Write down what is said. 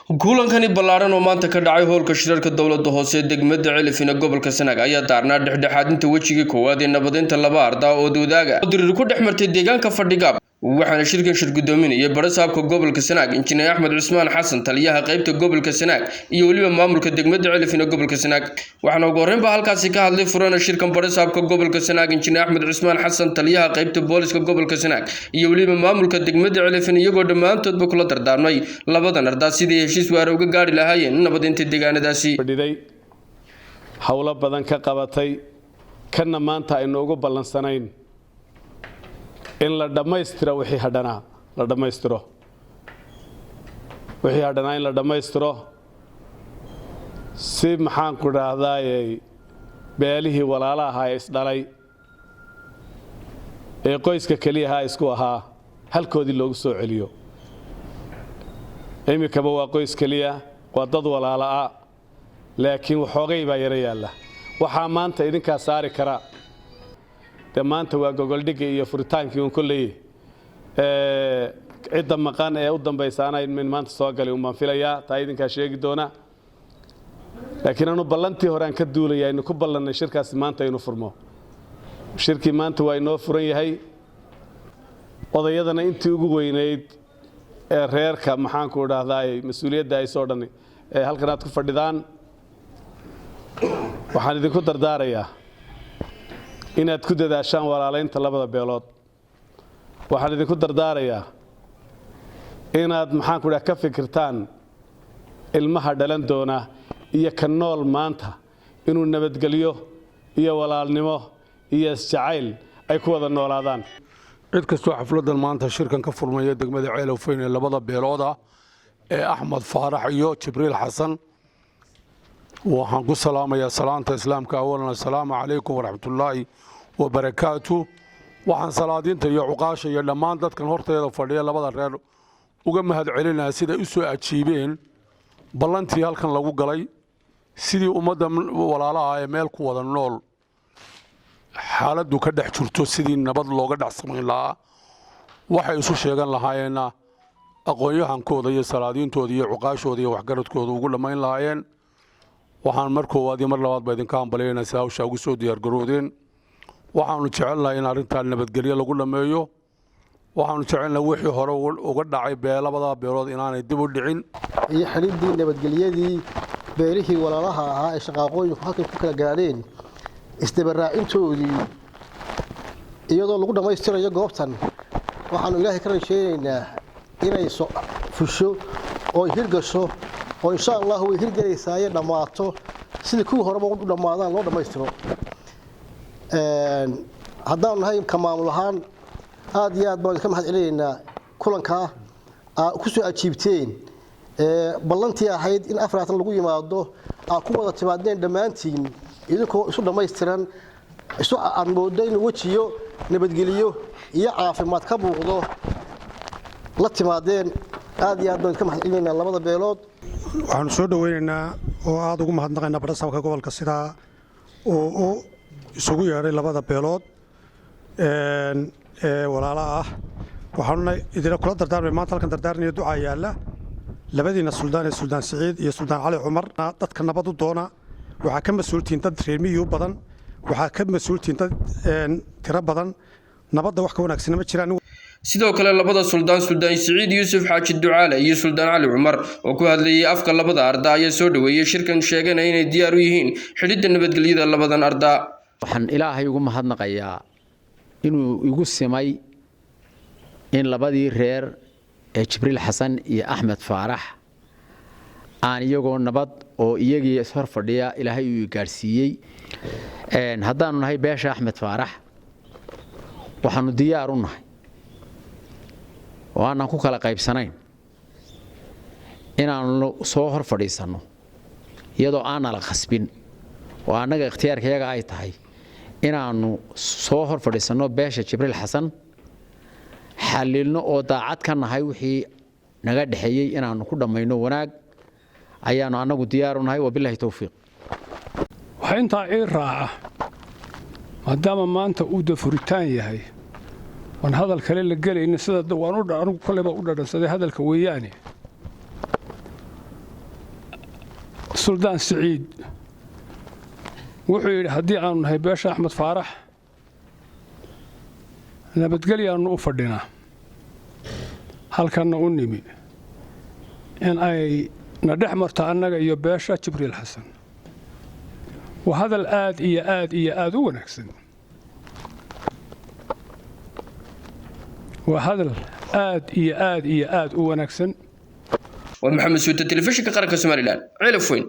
Kulankani ballaaran oo maanta ka dhacay hoolka shirarka dowladda hoose ee degmada Celifina, gobolka Sanaag, ayaa daarnaa dhexdhexaadinta wejigii koowaad ee nabadeynta laba ardaa oo wadaaga oo diriir ku dhex martay deegaanka Fadhigaab. Waxaana shirkan shir gudoominayay barasaabka gobolka Sanaag, Injineer Axmed Cusmaan Xasan, taliyaha qaybta gobolka Sanaag iyo weliba maamulka degmada Celifina, gobolka Sanaag. Waxaana ugu horreynba halkaasi ka hadlay furana shirkan barasaabka gobolka Sanaag, Injineer Axmed Cusmaan Xasan, taliyaha qaybta booliska gobolka Sanaag iyo weliba maamulka degmada Celifin, iyagoo dhammaantoodba kula dardaarmay labadan ardaa sidii heshiis waara uga gaari lahaayeen nabadeynta deegaanadaasi. Fadhiday, howlo badan ka qabatay, kanna maanta aynu ugu ballansanayn in la dhammaystiro wixii hadhanaa, la dhammaystiro wixii hadhanaa, in la dhammaystiro si, maxaanku idhaahdaaye, beelihii walaala ahaa ee isdhalay ee qoyska keliyahaa isku ahaa halkoodii loogu soo celiyo. Iminkaba waa qoys keliya, waa dad walaala'a, laakiin waxoogay baa yaro yaalla. Waxaa maanta idinkaa saari kara. Dee maanta waa gogoldhigga iyo furitaankii uun. Kolley cidda maqan ee u dambaysaana min maanta soo galay un baan filayaa, taa idinkaa sheegi doona. Laakiin anu ballantii hore aan ka duulaya, aynu ku ballannay shirkaasi maanta inuu furmo. Shirkii maanta waa inoo furan yahay. Odayadana intii ugu weynayd ee reerka, maxaanku idhaahdaay, mas-uuliyadda ay soo dhani ee halkan aad ku fadhidaan, waxaan idinku dardaarayaa inaad ku dadaashaan walaalaynta labada beelood. Waxaan idinku dardaarayaa inaad, maxaanku idhaha, ka fikirtaan ilmaha dhalan doona iyo ka nool maanta inuu nabadgelyo iyo walaalnimo iyo isjacayl ay ku wada noolaadaan. Cid kastoo xafladan maanta shirkan ka furmaya degmada Ceelafweyn ee labada beelood ah ee Axmed Faarax iyo Jibriil Xasan, waxaan ku salaamayaa salaanta Islaamka. Awalan, assalaamu calaykum waraxmatullaahi wabarakaatu. Waxaan salaadiinta iyo cuqaasha iyo dhammaan dadkan horteeda fadhiya labada reer uga mahad celinayaa siday u soo ajiibeen ballantii halkan lagu galay, sidii ummadda walaalaha ee meel ku wada nool xaaladdu ka dhex jirto sidii nabad looga dhex samayn lahaa. Waxay isu sheegan lahaayeenna aqoon-yahankooda iyo salaadiintooda iyo cuqaashooda iyo waxgaradkooda ugu dhammayn lahaayeen. Waxaan mar koowaad iyo mar labaad ba idinka hambalyaynaa si hawshaa ugu soo diyaargaroodeen. Waxaanu jecelnahay in arrintaa nabadgelyo lagu dhammeeyo. Waxaanu jecelnahay wixii hore uga dhacay labadaa beelood inaanay dib u dhicin. Iyo xidhiddii nabadgelyadii beelihii walaalaha ahaa ee shaqaaqooyinku halkay ku kala gaadheen, isdabaraacintoodii iyadoo lagu dhammaystirayo goobtan, waxaanu Ilaahay ka rajaynaynaa inay fusho oo hirgasho, oo insha Allah way hirgelaysaaye dhammaato sidii kuwii horeba u dhammaadaan loo dhammaystiro. Haddaanu nahay ka maamul ahaan, aad iyo aad baan idinka mahad celinaynaa kulankaa aa ku soo ajiibteen ballantii ahayd in 4 lagu yimaado, aa ku wada timaadeen dhammaantiin idinkoo isu dhammaystiran, isu aad mooddo in wejiyo nabadgeliyo iyo caafimaad ka muuqdo la timaadeen. Aad iyo aad baan idinka mahad celinaynaa labada beelood. Waxaanu soo dhoweynaynaa oo aada ugu mahadnaqaynaa barasaabka gobolka sidaa uu u isugu yeedhay labada beelood ee walaala ah. Waxaanuna idina kula dardaarmay maanta halkan dardaarnaya ducaa yaalla labadiina suldaan ee Suldaan Siciid iyo Suldaan Cali Cumar. Dadka nabad u doona. Waxaa ka mas-uultihiin dad reer miyi u badan, waxaa ka mas-uultihiin dad tiro badan. Nabadda wax ka wanaagsana ma jiraan. Sidoo kale labada suldaan, Suldaan Siciid Yuusuf Xaaji Ducaale iyo Suldaan Cali Cumar, oo ku hadlayay afka labada arda, ayaa soo dhoweeyey shirkan, sheegana inay diyaar u yihiin xidhidda nabadgelyada labadan arda. Waxaan Ilaahay ugu mahadnaqayaa inuu igu simay in labadii reer ee Jibriil Xasan iyo Axmed Faarax aan iyagoo nabad oo iyagii ishor fadhiya Ilaahay uu gaadhsiiyey. Haddaanu nahay beesha Axmed Faarax, waxaanu diyaar u nahay oo aanan ku kala qaybsanayn inaannu soo hor fadhiisanno iyadoo aanala khasbin oo annaga ikhtiyaarkayaga ay tahay inaannu soo hor fadhiisanno beesha Jibriil Xasan, xallilno oo daacad ka nahay wixii naga dhexeeyey inaannu ku dhammayno wanaag ayaannu annagu diyaaru nahay. Wabilahi towfiiq. Waxaa intaa ii raaca, maadaama maanta uu dafuritaan yahay, waan hadal kale la gelayna sida waan anigu kolleyba u dhadhansaday hadalka weeyaane. Suldaan Siciid wuxuu yidhi haddii aanu nahay beesha Axmed Faarax, nabadgelyaannu u fadhinaa, halkanna u nimi in ay na dhex marto annaga iyo beesha Jibriil Xasan. Waa hadal aad iyo aad iyo aad u wanaagsan. Waa hadal aad iyo aad iyo aad u wanaagsan. Waa Maxamed Suute, Telefishinka Qaranka Somalilan, Ceelafweyn.